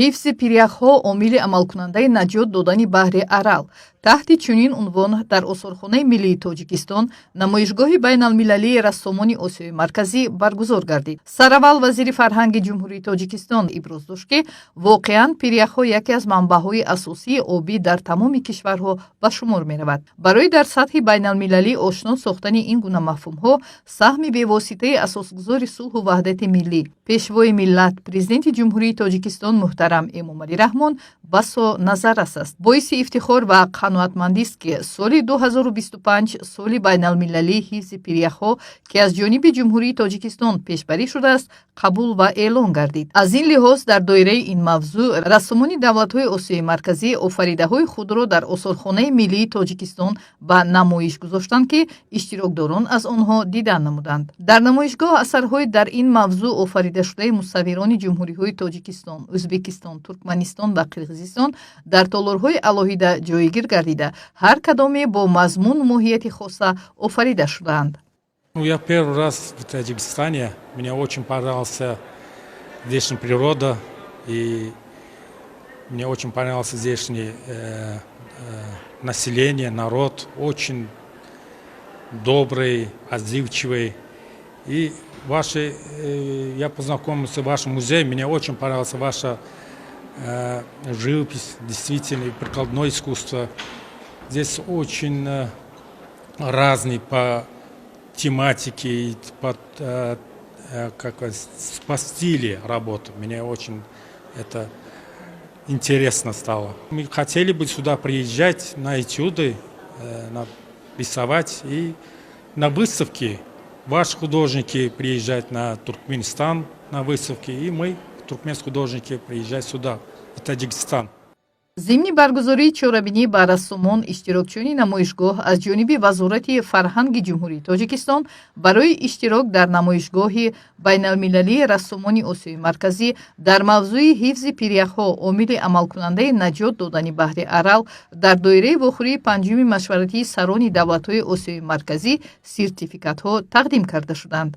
Ҳифзи пиряхҳо — омили амалкунандаи наҷот додани баҳри Арал. Таҳти чунин унвон дар Осорхонаи миллии Тоҷикистон намоишгоҳи байналмилалии рассомони Осиёи Марказӣ баргузор гардид. Сараввал вазири фарҳанги Ҷумҳурии Тоҷикистон иброз дошт, ки воқеан пиряхҳо яке аз манбаъҳои асосии обӣ дар тамоми кишварҳо ба шумор меравад. Барои дар сатҳи байналмилалӣ ошно сохтани ин гуна мафҳумҳо саҳми бевоситаи асосгузори сулҳу ваҳдати миллӣ, Пешвои миллат, Президенти Ҷумҳурии Тоҷикистон муҳтарам Эмомалӣ Раҳмон басо назаррас аст. Боиси ифтихор ва қаноатмандист, ки соли 2025 соли байналмилалии ҳифзи пиряхҳо, ки аз ҷониби Ҷумҳурии Тоҷикистон пешбарӣ шудааст, қабул ва эълон гардид. Аз ин лиҳоз дар доираи ин мавзӯъ рассомони давлатҳои Осиёи Марказӣ офаридаҳои худро дар Осорхонаи миллии Тоҷикистон ба намоиш гузоштанд, ки иштирокдорон аз онҳо дидан намуданд. Дар намоишгоҳ асарҳои дар ин мавзӯъ офаридашудаи мусаввирони ҷумҳуриҳои Тоҷикистон, Ӯзбекистон, Туркманистон ва Қирғизистон дар толорҳои алоҳида ҷойгир гардида, ҳар кадоме бо мазмуну моҳияти хоса офарида шудаанд. Ну, я первый раз в Таджикистане. Мне очень понравился здешняя природа, и мне очень понравился здешнее население, народ очень добрый, отзывчивый. И я познакомился в вашем музее, мне очень понравилась ваша живопись, действительно, и прикладное искусство. Здесь очень разный по тематике и как, по стиле работы. Мне очень это интересно стало. Мы хотели бы сюда приезжать на этюды, на рисовать и на выставки. Ваши художники приезжать на Туркменистан на выставки, и мы, туркменские художники, приезжать сюда, в Таджикистан. Зимни баргузории чорабинӣ ба рассомон, иштирокчиёни намоишгоҳ, аз ҷониби Вазорати фарҳанги Ҷумҳурии Тоҷикистон барои иштирок дар намоишгоҳи байналмилалии рассомони Осиёи Марказӣ дар мавзӯи «Ҳифзи пиряхҳо — омили амалкунандаи наҷот додани баҳри Арал» дар доираи вохӯрии панҷуми машваратии сарони давлатҳои Осиёи Марказӣ сертификатҳо тақдим карда шуданд.